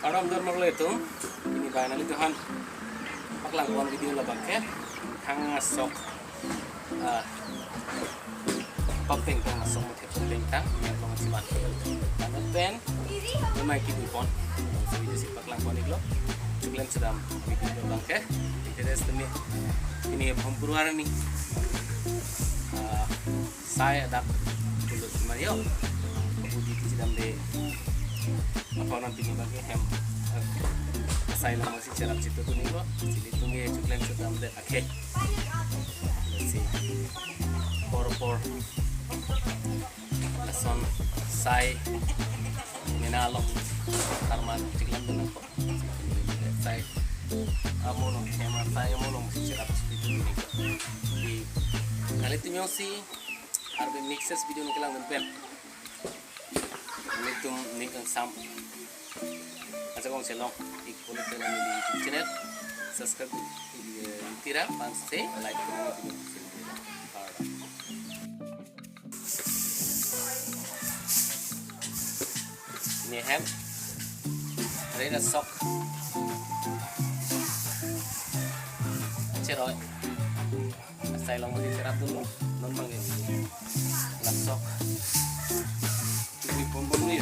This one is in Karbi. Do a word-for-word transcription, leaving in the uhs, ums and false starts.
Kardom, don marlo itum. Pini bai nanglitumphan paklang pon video labang ke thang asok, ah, pap pengtang, asok muthe pap pengtang, yang long chiman. Lapen pen, memai kibi pon. Langsung video si paklang pon iklo. Chuklem sudam video labang ke. Interest ni, ini bom purwar ni. Ah, sai adak pulut mario. Budi ti chidamde. Apa nanti ni bagi hem. Eh, sai lama si cherap situ tu ni lo. Sini tunggu chuklem sudam de. Oke. Let's see. Por por. Lason sai mena lo. Karman chuklem tu nangko. Sai amono, hema sai amono si cherap situ ni. Di kali tu nyong si Arbi mixes video ni kelang pen. Nelitum ning kangsam. Aja kong chelong ik pon pen neli YouTube channel. Subscribe, eh, tira, bang se, like, comment, video share. Ini hem. Ada sok. Cheroi. Sai long mati cherap dulu. Non bang ini. Lasok. Ini pom pom ni.